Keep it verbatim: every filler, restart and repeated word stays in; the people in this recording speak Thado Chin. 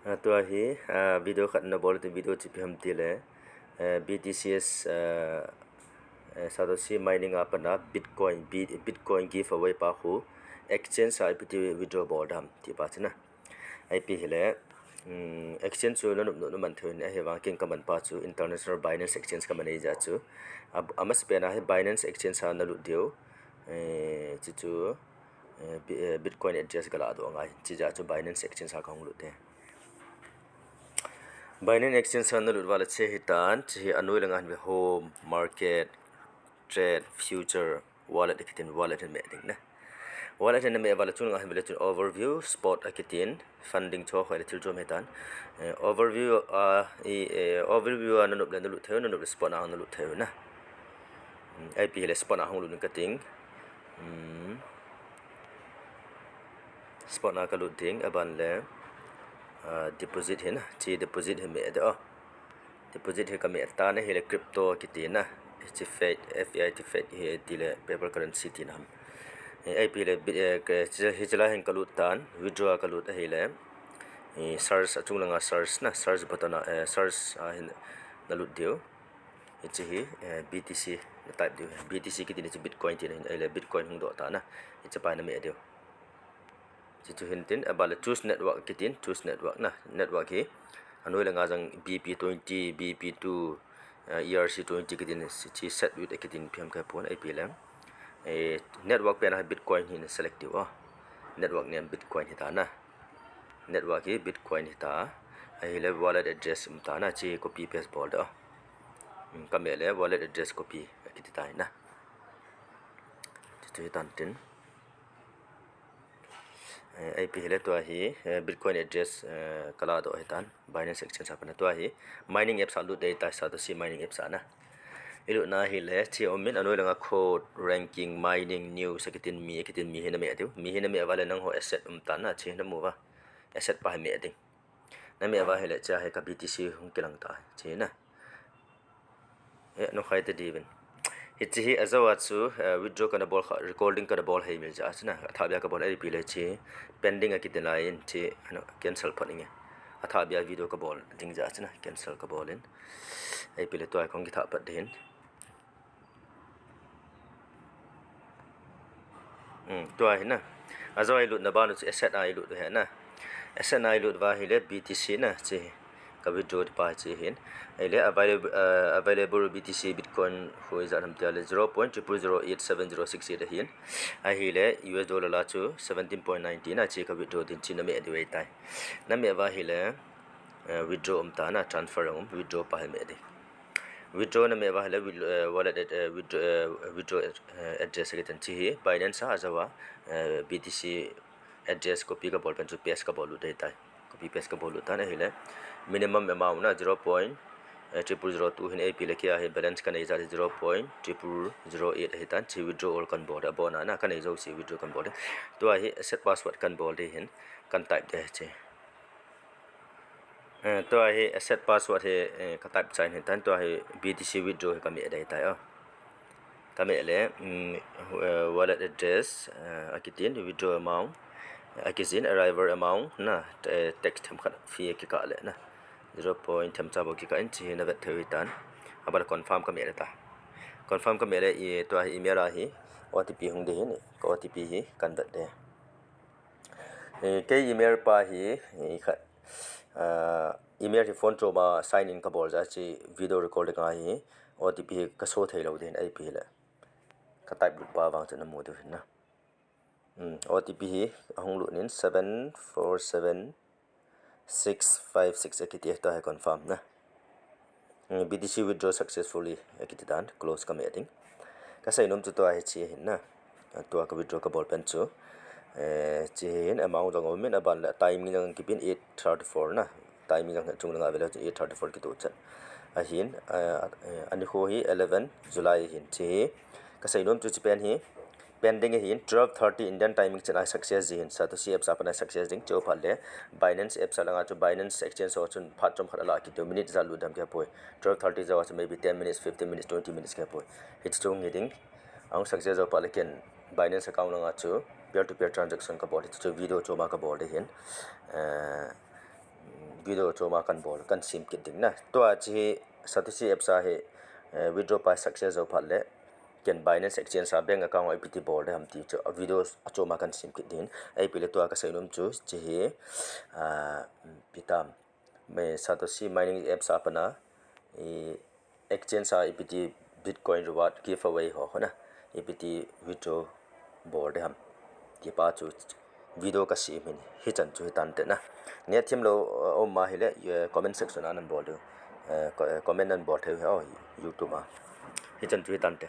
Ah, tua hi, ah, video khat nabol tin, video chu ipi ham tile, eh, B T C S, eh, eh, Satoshi mining a pat a Bitcoin, Bit-, Bitcoin giveaway pa khu exchange a ipi ti withdraw bol dam ti pa chu na. Ipi hile, um, exchange chu nanop nop naman thei in, ahivang kei kaman pa chu International Binance Exchange kaman ahi jeh chu. A, amasapen a hi Binance Exchange a nalut diu. Eh, chuchu, eh, Bi-, eh, Bitcoin address kala doh ngai. Chijeh chu Binance Exchange a kahung lut e. Binance Exchange a nalut uva le hiche hitan, hiche hi anoi langa hin ve home, market, trade, future, wallet akitin, wallet hin meh ding na. Wallet hin nameh uva le chunga hin ve le chun overview, spot akitin, funding cho khoi le thil chom hitan. Eh, overview a, i, eh, overview a nanop le nalut thei u, nanop le spot a nalut thei u na. Hmm, ipi hile spot a hung lut ding kating. Hmm. Spot a kalut ding, aban le, ah, deposit hin, hiche deposit hin meh de o. Deposit hi kameh tan ahile crypto kiti na. Hiche fiat, F I A T fiat hi tile paper currency tina ham. Eh, ipi hile, bi-, eh, ke, hiche, hiche la hin kalut tan, withdraw kalut ahile. Eh, search achung langa search na, search button a, eh, search a hin nalut diu. Hiche hi, eh, B T C na type diu. B T C kiti na chu Bitcoin tina hin, ahile Bitcoin hung doh tan a. Hiche pa nameh diu. Chuchu hin tin, aban le choose network kitin, choose network na. Network hi, anoi langa jong B P twenty, B P two, eh, E R C twenty kitin, hiche set with akitin ipi ham kapon, ipi le. Eh, network pen a Bitcoin hin select diu o. Network name Bitcoin hita na. Network hi Bitcoin hita. Ahile wallet address um tan a, hiche copy paste bol de o. Hmm, kameh le wallet address copy akiti tai na. Chuchu hitan tin. Eh, ipi hile tua hi, eh, Bitcoin address, eh, kala doh hitan, Binance Exchange a pat na tua hi, mining apps a lut dei tai, Satoshi mining apps a na. Ilut na hile, hiche um in anoi langa code, ranking, mining, news, akitin mi, akitin mi hi nameh diu. Mi hi nameh uva le nangho asset um tan a, hiche namu uva. Asset pa hi meh ding. Nameh uva hile hiche hi ka B T C hung kilang ta, hiche na. Eh, no khai te divin. Hiche hi ajou a chu, eh, withdraw kana bol kha, recording kana bol hei mil jeh a chu na. Athah bia kabol ipi le hiche pending akiti lai in hiche, ano, cancel phot inge. Athah bia video kabol ding jeh a chu na, cancel kabol in. Ipi le tua kong kithah pat ding hin. Hmm, tua hi na. Ajou a ilut na ban u chu asset a ilut u hi na. Asset a ilut uva hile B T C na hiche. Ka withdraw pa hiche hin. Ahile available, uh, available B T C Bitcoin khu ijat ham tile zero point triple zero eight seven zero six eight ahin. Ahile U S dollar la chu seventeen point ninety na hiche ka withdraw ding hiche nameh diu ahitai. Nameh uva hile, uh, withdraw um tan a, transfer um, withdraw pa hi meh ding. Withdraw nameh uva hile, with-, eh, wallet ad-, eh, withdraw, eh, withdraw ad-, eh, address akitin hiche hi, Binance a ajou a, eh, B T C address copy kabol pen chu paste kabol lut dei tai. Copy paste kabol lut tan ahile. Minimum amount na zero point, eh, triple zero two hin ipi le kei a hi balance kanei jat hi zero point triple zero eight ahitan, hiche withdraw all kan bol ding, abon a na kanei jouse withdraw kan bol ding. Tua hi asset password kan bol ding hin kan type ding hiche. Eh, tua hi asset password hi, eh, ka type chan hitan, tua hi B T C withdraw hi kameh dei tai o. Kameh le, mm, eh, wallet address, eh, akitin, withdraw amount, eh, akijin, arrival amount, na, eh, tax themkhat fee kikah le, na. Zero point themcha bou kikah in hiche hi navet thei u hitan. Aban le confirm kameh le ta. Confirm kameh le, i, tua hi email a hi, O T P hung ding hin, ka O T P hi, kan vet ding. Eh, kei email pa hi, eh, khat, ah, email hi phone chom a sign in kabol jeh a hiche video recording a hi O T P hi ka show thei lou ding ahi, ipi hile. Ka type lut pa vang chu namu diu hin na. Hmm, O T P hi ahung lut in seven four seven six five six akiti, tua hi confirm na. Hmm, B T C withdraw successfully akiti tan, close kameh ding. Kasei nom chu tua hi hiche hin na. Tua ka withdraw kabol pen chu. Eh, hiche hin amount jong um in, aban le timing jong kipin eight thirty-four na. Timing jong hi chung langa vele eight thirty-four kitoh chet. Ahin, eh, eh, anikho hi eleven July ahin hiche hi. Kasei nom chu hiche pen hi. Pending ahin, twelve thirty Indian timing chan a success ji ahin, Satoshi apps a pat a success ding, hiche phat le Binance apps a langa chu Binance exchange ho chun phat chomkhat ala kiti u, minute ijat lut dem kihepoi. Twelve thirty jou a chu maybe ten minutes, fifteen minutes, twenty minutes kihepoi. Hiche chu nge ding. Ahung success jou phat le ken Binance account langa chu peer to peer transaction kabol, hiche chu video chom a kabol ding ahin. Eh, video chom a kan bol, kan sem kit ding na. Tua hiche Satoshi apps a hi, eh, withdraw pai success jou phat le, ken Binance Exchange a bank account a ipi ti bol ding ham ti chu, a video achom a kan sem kit ding. Ipi le tua kasei nom chu, hiche hi, ah, ipi tam. Me Satoshi mining apps a pat a, i exchange a ipi ti Bitcoin reward giveaway ho, ho na, ipi ti withdraw bol ding ham ti pa chu video kasem in, hichan chu hitante na. Neh thim lou, eh, um a hile, eh, comment section a nan bol diu. Eh, co-, eh, comment nan bol thei u hi, oh, YouTube a. Hichan chu hitante.